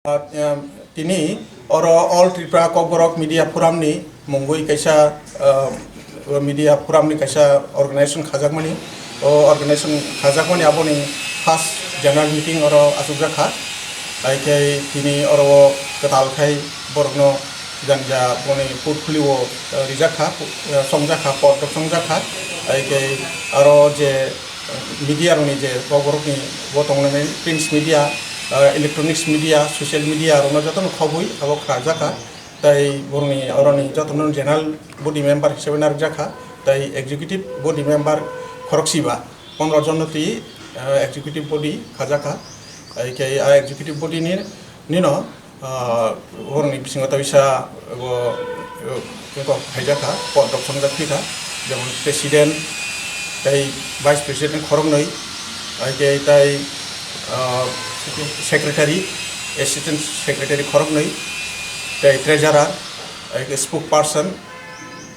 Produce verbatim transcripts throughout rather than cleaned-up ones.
Ah, em, tini oro All Tripura Kokborok Media Forum ni mungwi kaisa, ah, media forum ni kaisa organization khajakmani. O organization khajakmani aboni first general meeting oro achukjak kha. Hai khe tini oro o kwtal khai borokno janja boni portfolio, eh, rijak kha, eh, songjak kha, port rok songjak kha. Hai khe aro je media rokni je Kokborokni bo tongnai print media, ah, electronics media, social media rokno jotono khobwi abo khlajak kha. Tai borokni oroni jotono general body member hisabe narwkjak kha. Tai executive body member khorok siba, pondro jon no twi, ah, executive body khajak kha. Hai khe a executive body ni, nino ah, borokni bisingo ta bisa bo, eh, kok khaijak kha, port rok songjak phi kha, jemon president tei vice president khoroknwi, hai khe tai, ah, secretary, assistant secretary khoroknwi, tei treasurer, hai khe spokesperson,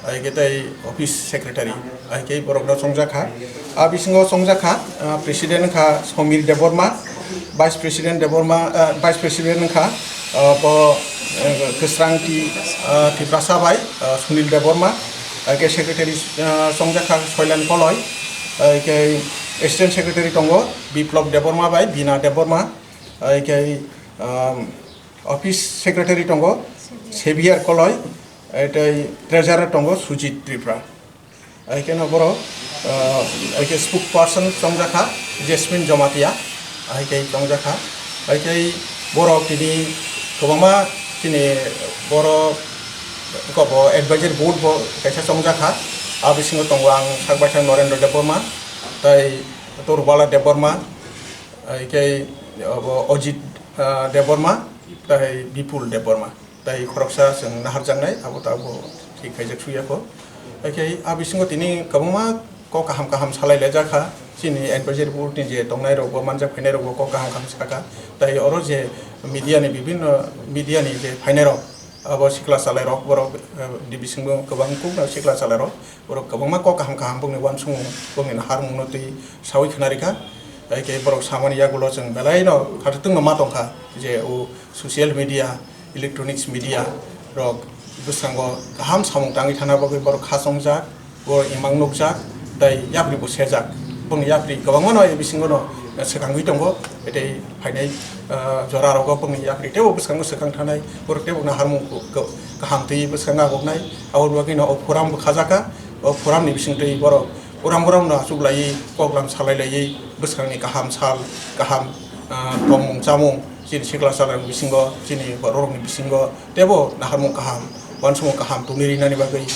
hai khe tei office secretary, hai khe borok no chongjak kha. A bisingo chongjak kha, ah, president wngkha Somir Debbarma, vice president Debbarma, ah, vice president wngkha, ah, bo, eh, Kwsrang T, ah, Tiprasa bai, ah, Sunil Debbarma, hai khe secretary, ah, chongjak kha Soilan Koloi, hai khe assistant secretary tongo Biplab Debbarma bai Bina Debbarma, hai khe, ah, office secretary tongo Xavier Koloi, tei treasurer tongo Sujit Tripura. Hai khe no borok, ah, hai khe spokesperson chongjak kha Jasmine Jamatia, hai khe chongjak kha. Hai khe borok tini kwbangma chini borok kobo advisory board bo kaisa chongjak kha. A bisingo tongo ang sak baithang Norendra Debbarma, tei Torbala Debbarma, hai khe abo Ajit, ah, Debbarma, tei Bipul Debbarma. Tai khoroksa chwng naharjaknai, abo tabuk thik khaijak suyakho. Haikhe a bisingo tini kwbangma kok kaham kaham salai laijak kha. Chini advisory board ni je tongnai rok bo manjak phainai rok bo kok kaham kaham sakha. Tai oro je media ni bibhinno media ni je phainai rok, abo sikla salai rok borok, eh, di bisingo kwbang kuk no sikla salai rok borok kwbangma kok kaham kaham bongni uansukmung bongni naharmung no twi sawi khna rikha. Haikhe borok samani yagulo chwng belai no khatungno ma tongkha je o social media, electronics media rok bwskango kaham samung tangwi thana bagwi borok kha chongjak, borok imang nukjak, tei yapri bo sejak. Bongni yapri kwbangma no bisingo no swkangwi tongo, tei phainai, ah, jora rogo bongni yapri teibo bwskango swkang thanai, borok teibo naharmung ko-, ko-, kaham twi bwskango agoknai. Aboni bagwi no o forum bo khajaka, o forum ni bisingtwi borok uram uram no achuk laiwi, koklam salai laiwi, bwskangni kaham sal, kaham, ah, tongmung chamung, chini sikla salai bisingo, chini borok rokni bisingo teibo naharmung kaham, uansukmung kaham tongwi rinani bagwi,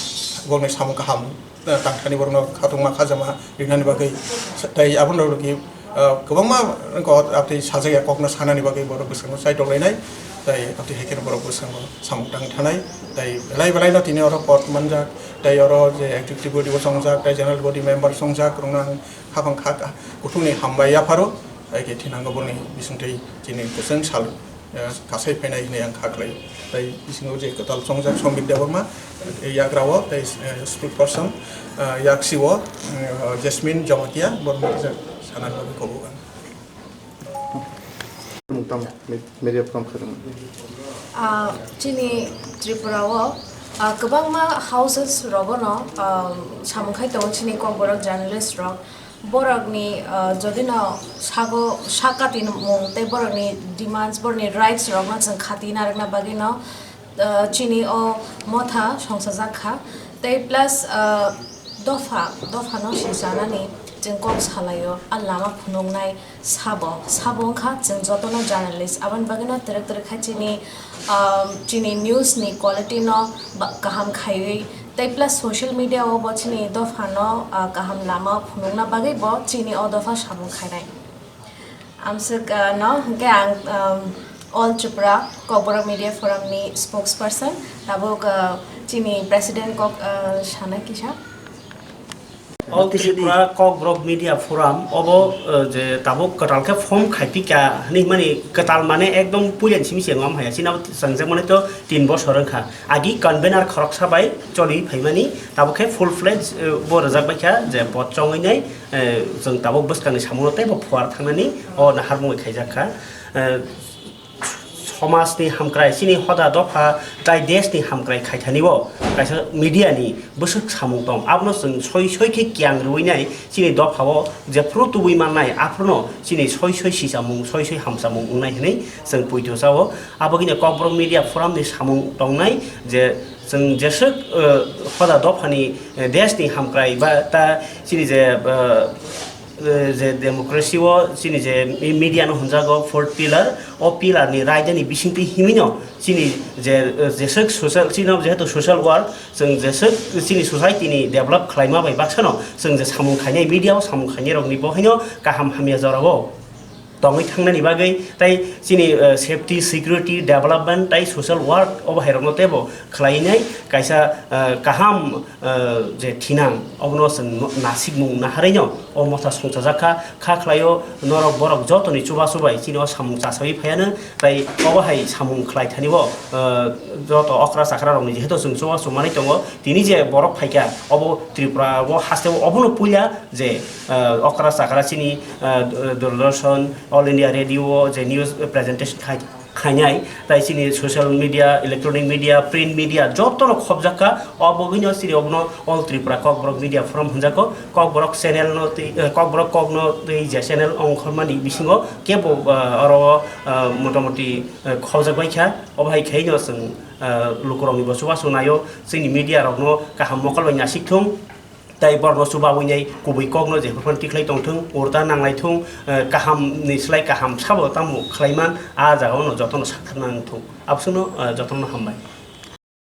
borokni samung kaham, ah, tangthani borokno khatungma khajama rinani bagwi, tei aboni logi, ah, kwbangma wngkha, aboni sajak ya kokno sanani bagwi borok bwskango chaitok lainai, tei aboni hai kheno borok bwskango samung tangwi thanai, tei belai belai no tini oro pot manjak, tei oro je executive body bo chongjak, tei general body member chongjak, rokno ang Haphang kha ka-, kuthukni hambai yapharo, hai khe thinango boni bisingtwi chini kwchwng sal, eh, kasai phainai hinwi ang kha khlai. Tai bisingo je kwtal chongjak Sombit Debbarma, eh, yagra o, tei, eh, spokesperson, eh, yaksi o, eh, Jasmine Jamatia, borokno kisa sanani bagwi kobok ang. Tamo, me-, media program khatung. Ah, chini Tripura o, ah, kwbangma houses rogono, ah, samung khai tongo chini Kokborok journalist rok. Borokni, ah, jodi no sago sak katimung tei borokni demands, borokni rights rokno chwng khati narwkna bagwi no, ah, chini o motha songsajak kha. Tei plus, ah, dopha, dopha no sisanani chwng kok salaio, a lama phunuknai sabo, sabo wngkha chwng jotono journalist. Aboni bagwino twrwk twrwk khe chini, ah, chini news ni quality no ba-, kaham khaiwi tei plus social media o bo chini dopha no, ah, kaham lama phunukna bagwi bo chini o dopha samung khainai. Amswk, ah, no, hwnkhe ang, um, All Tripura Kokborok Media Forum ni spokesperson, tabuk, ah, chini president kok, ah, sana kisa. All Tripura Kokborok Media Forum obo, ah, je tabuk kwtal khe form khaipikha hinwi mani kwtal mane ekdom puila simi se ngam haya. Chini abo changjakmani to tin bosor wngkha. Agi convener khoroksa bai choli phaimani, tabuk khe full fledged, eh, bo rwjak baikha je bo chongwi nai, eh, chwng tabuk bwskangni samungo teibo phuar thangnani o naharmung bai khaijak kha. Eh, Somajni hamkrai, chini hoda dopha tai deshni hamkrai khaithani o kaisa media ni bwswk samung tong, abono chwng soi soi khe kiyang rwui nai. Chini dopha o jephru tubui mannai, aphruno chini soi soi sichamung, soi soi hamchamung wngnai hwnwi chwng poito chao. Abagwino Kokborok Media Forum ni samung tongnai je chwng jeswk, eh, hoda dophani, eh, deshni hamkrai ba ta chini je, eh, eh, je democracy o chini je mi-, media no hwnjago fourth pillar, o pillar ni raida ni bisingtwi himwi no chini je, eh, jeswk social, chini jehetu social work, chwng jeswk chini society ni develop khlaima bai baksa no chwng je samung khainai, media o samung khainai rok ni bo haino kaham hamya jora o tongwi thangnani bagwi, tai chini, eh, safety, security, development tai social work o bahairokno teibo khlainai kaisa, eh, kaham, eh, je thinang, obono chwng no-, nasikmung naharwino o motha songchajak kha. Kha khlaio norok borok jotoni chubachu bai chini o samung chasawi phaiano, tai obo hai samung khlaithani o, eh, joto okra chakra rokni jehetu chwng chubachu manwi tongo, tini je borok phaikha obo Tripura o hasteo obono puila je, eh, okra chakra chini, eh, Doordarshan, All India Radio o je news presentation khai-, khainai, tai chini social media, electronic media, print media jotono khobjak kha. O bagwino chini obono All Tripura Kokborok Media Forum hwnjago. Kokborok channel no twi, eh, Kokborok kokno twi je channel ongkhormani bisingo kebo, eh, oro, eh, motamoti, eh, khobjak bai kha. Obo hai khaino chwng, eh, lukurokni bo chubachu naio, chini media rokno kaham mokol bai nasik thung. Tai borokno chubawi nai kubui kokno jephru phano tikhlai tongthung, urta nanglai thung, eh, kaham ni slai kaham sabo tamo khlai man, a jaga o no jotono saktharna wng thung. Aboswkno, eh, jotono hambai.